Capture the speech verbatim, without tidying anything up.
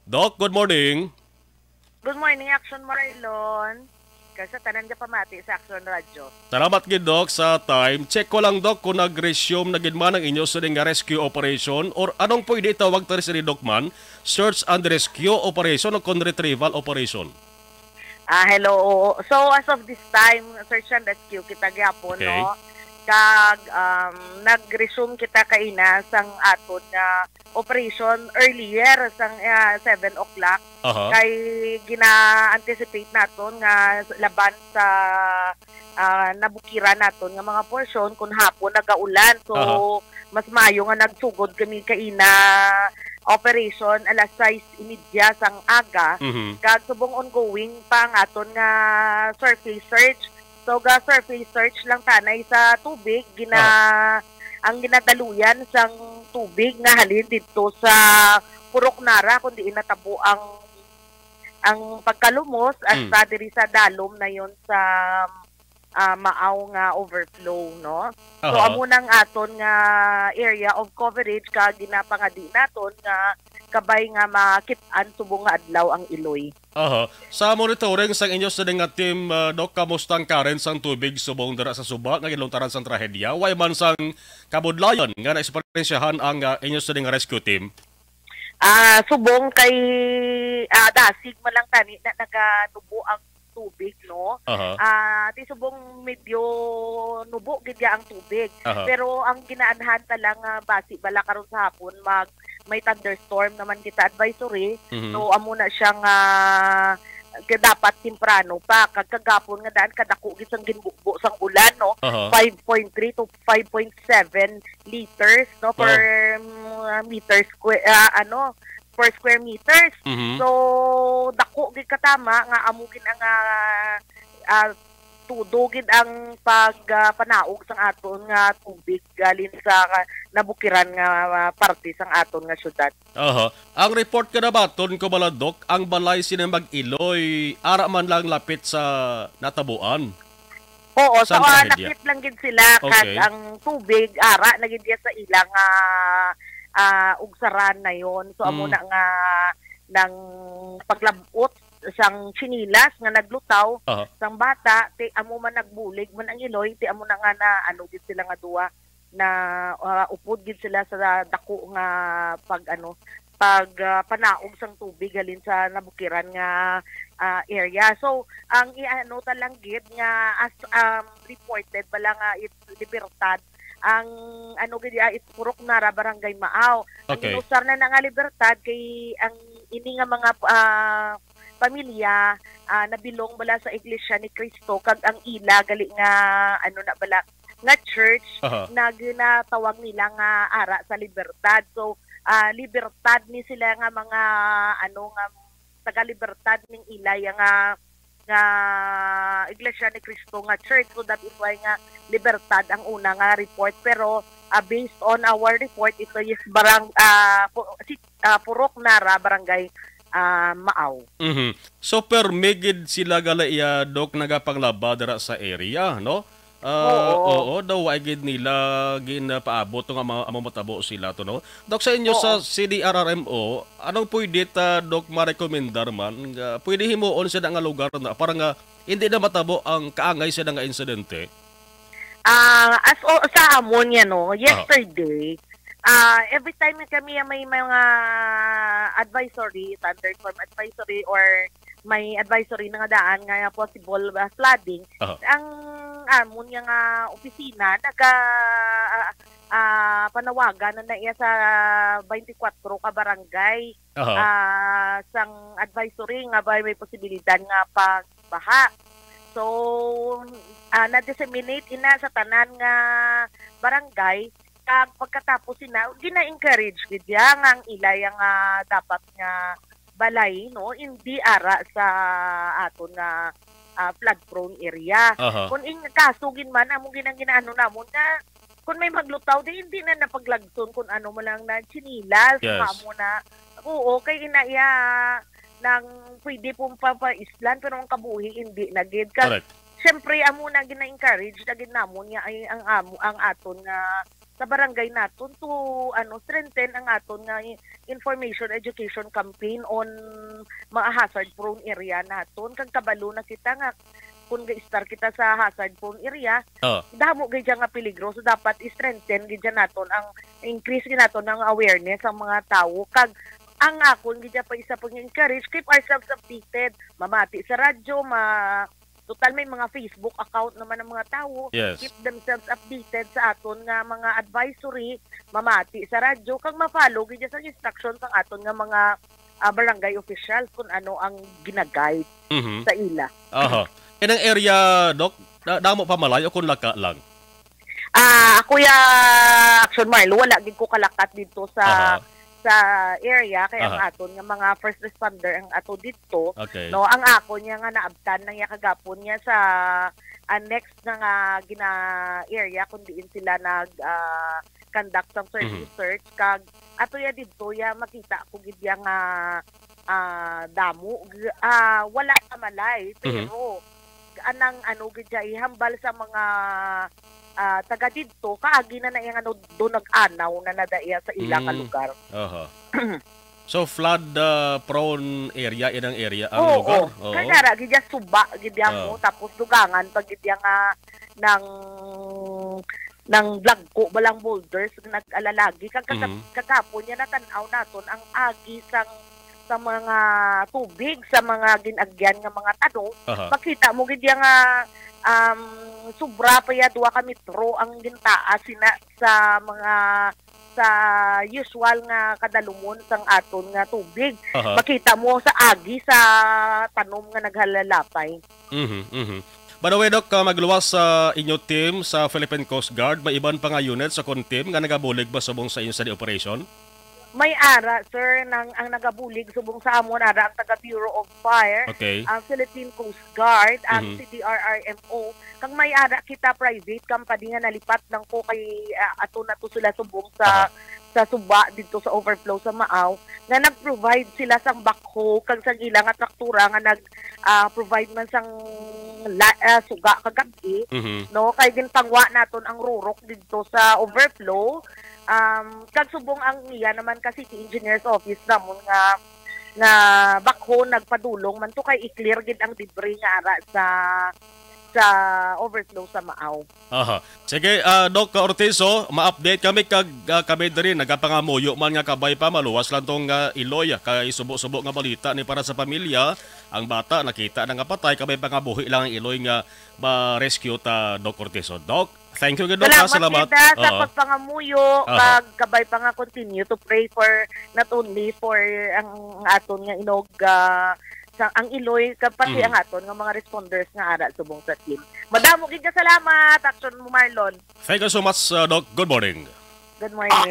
Doc, good morning. Good morning, Action Marlon. Kag sa tanan nga pamati sa Action Radio. Salamat gid, Doc, sa time. Check ko lang, Doc, kung nag-resume na gid man ang inyo sining nga rescue operation or anong pwede itawag ta sini, Doc, man? Search and rescue operation o kon retrieval operation? Ah, hello. Oo. So, as of this time, search and rescue kita gyapon, Okay. no? Kag um, nag-resume kita kaina sang aton nga operation earlier sang ah, seven o'clock. Aha. Kay gina-anticipate naton nga laban sa ah, nabukiran naton nga mga portion kung hapon nagaulan. So, Aha. mas maayo nga nagsugod kami kaina operation alas sais y media sang aga. Mhm. Kag subong ongoing pa ang aton nga surface search. So, ga surface search lang tanay sa tubig, gina ang ginadaluyan sang tubig nga halin didto sa Purok Nara, kundi inatabo ang ang pagkalumos Mm. hasta diri sa dalom na yon sa ah, Maaw nga overflow, no? So, Aha. Amo nang aton nga area of coverage ka ginapangadi naton nga kabay nga makit-an subong nga adlaw ang Iloy. Aha. Sa monitoring sang inyo sini nga team, ah, Doc, kamusta ang current sang tubig subong dira sa suba nga ginlungtaran sang trahedya? Way man sang kabudlayan nga naeksperyensyahan ang ah, inyo sini nga rescue team? Ah, subong kay ah, dasig man lang tani na naganubo ang tubig, no? Aha. Ah, ti subong medyo nubo gid ya ang tubig. Aha. Pero ang ginaanhan ta lang nga basi bala karon sa hapon mag may thunderstorm naman kita advisory. Mhm. So amo na siya nga dapat temprano pa kag kagapon nga daan kadako gid sang ginbubo sang ulan, no? Aha. Five point three to five point seven liters, no, per mm, meter square, ah, ano, per square meters. Mhm. So dako gid katama nga amo gid ang ah, ah, tudo gid ang pag ah, panaog sang aton nga tubig galin sa ah, nabukiran nga ah, parte sang aton nga syudad. Aha. Ang report nga nabaton ko bala, Doc, ang balay sini mag-Iloy ara man lang lapit sa natabuan. Oo, so Saan ah, trahedya? Lapit lang gid sila kag Okay. Ang tubig ara na gid diya sa ila nga ah, ugsaran na yon. So amo Mm. na nga nang paglabot sang chinilas nga naglutaw Aha. sang bata, ti amo man nagbulig man ang Iloy, ti amo na nga na ano gid sila nga duwa na ah, upod gid sila sa dako nga pag ano pag ah, panaog sang tubig halin sa nabukiran nga ah, area. So ang iano ta lang gid nga as um, reported bala nga it's Libertad ang ano gid ah, it's Purok Nara, Barangay Maaw. Ang Okay. Inusar na na nga Libertad kay ang ini nga mga ah, pamilya ah, nabilong bala sa Iglesia ni Cristo kag ang ila gali nga ano na bala nga church Aha. na ginatawag nila nga ara sa Libertad. So ah, Libertad ni sila nga mga ano nga taga Libertad ning ila ya nga nga Iglesia ni Cristo nga church. So that is why nga Libertad ang una nga report, pero ah, based on our report, ito is barang ah, pu- si ah, Purok Nara, Barangay ah, Maaw. Mhm. So permi gid sila gali iya, Doc, nagapanglaba dira sa area, no? Ah, Oo. Oo, daw wa gid nila ginapaabot nga ma- amo matabo sila to, no? Doc, sa inyo sa Oo. C D R R M O, anong pwede ta, Doc, marekomendar man nga pwede himuon sila nga lugar na para nga hindi na matabo ang kaangay sila nga insidente? Ah, as o, sa amon yan, no, yesterday, ah every time nga kami may mga advisory, thunderstorm advisory or may advisory na nga daan nga possible ah, flooding, Aha. ang amon nga nga opisina naga ah, ah, panawagan na na iya sa twenty-four ka barangay Aha. ah, sang advisory nga ba may posibilidad nga pagbaha. So, ah, na-disseminate ina sa tanan nga barangay, kag pagkatapos ina gina-encourage gid ya nga ang ilay nga dapat nga balay, no, hindi ara sa aton nga ah, flood prone area. Aha. Kung in kaso gid man among ginang ginaano namon nga kung may maglutaw di hindi na napaglagson kung ano mo lang na chinilas Yes. Mamo na. Oo, kay ina iya nang pwede pong papaislan pero ang kabuhi hindi na gid. Ka, Correct. Siyempre amo na gina-encourage na gid namon nga ay ang amo ang aton nga sa barangay naton to, ano, strengthen ang aton nga i-, information education campaign on mga hazard prone area naton. Kag kabalo na kita nga kung ga-start kita sa hazard prone area, Oh. damo gid siya nga peligro. So, dapat i-strengthen gid siya naton ang increase gid naton ang awareness ang mga tawo. Kag ang akon gid siya pa isa pag encourage, keep ourselves updated. Mamati sa radyo, ma total may mga Facebook account naman ang mga tawo. Yes. Keep themselves updated sa aton nga mga advisory, mamati sa radyo, kag ma-follow gid sa instruction sa aton nga mga, ah, barangay officials kung ano ang ginaguide Mhm. sa ila. Aha. Inang area, Doc, da- damo pa malayo kung laka lang? Ah, Kuya Action Marlo, wala gid ko kalakat dito sa Aha. sa area kay ang Aha. aton nga mga first responder ang ato dito, Okay. no, ang ako niya nga naabtan na niya kagapon niya sa, ah, next na nga gina area kung diin sila nag ah, conduct sang search Mhm. search kag ato ya dito ya makita ko gid ya nga ah, damo g- ah, wala ka malay Mhm. pero anang ano gid siya ihambal sa mga ah, taga didto kaagi na na iyang ano do nag-anaw na na daiya sa ila ka Mm. lugar. Aha. So, flood, ah, prone area, inang area ang Oo, lugar? Oo. Kay nara gid ya suba gid ya mo, Oo. tapos dugangan pa gid ya nga nang nang lagko ba lang boulders nga nag-alalagi kag kagap- Mhm. kagapon niya natan-aw naton ang agi sang sa mga tubig sa mga gin-agyan nga mga tanom. Aha. Makita mo gid ya nga um, sobra pa ya dua ka metro ang gintaas sina sa mga sa usual nga kadalumon sang aton nga tubig. Aha. Makita mo sa agi sa tanom nga naghalalapay. Mhm, mhm. By the way, Doc, ah, magluwas sa inyo team sa Philippine Coast Guard, may iban pa nga unit sa kon team nga nagabulig ba subong sa inyo study operation? May ara, sir, nang ang nagabulig subong sa amon ara ang taga Bureau of Fire, Okay. ang Philippine Coast Guard, ang Mhm. C D R R M O, kag may ara kita private company nga nalipat lang ko kay ah, ato na to sila subong sa Aha. sa suba dito sa overflow sa Maaw nga nag-provide sila sang backhoe kag sang ila nga traktura nga nag ah, provide man sang la, ah, suga kagab-i, Mhm. no, kay ginpangwa naton ang rurok didto sa overflow. Um, kag subong ang iya naman ka city engineer's office namon nga nga backhoe nagpadulong man to kay i-clear gid ang debris nga ara sa sa overflow sa Maaw. Aha. Sige, ah, Doc Ortizo, ma-update kami kag ah, kami diri nagapangamuyo man nga kabay pa maluwas lang tong ah, iloy ah, kay subo-subo nga balita ni para sa pamilya. Ang bata nakita na nga patay, kabay pa nga buhi lang ang iloy nga ma-rescue ta, Doc Ortizo. Doc, thank you gid, Doc, ha? Salamat Salamat. gid, ah, sa Oo. pagpangamuyo, Aha. kag kabay pa nga continue to pray for not only for ang aton nga inog ah, sa ang iloy kag pati Mhm. ang aton nga mga responders nga ara subong sa team. Madamo gid nga salamat, Action mo Marlon. Thank you so much, uh, Doc. Good morning. Good morning.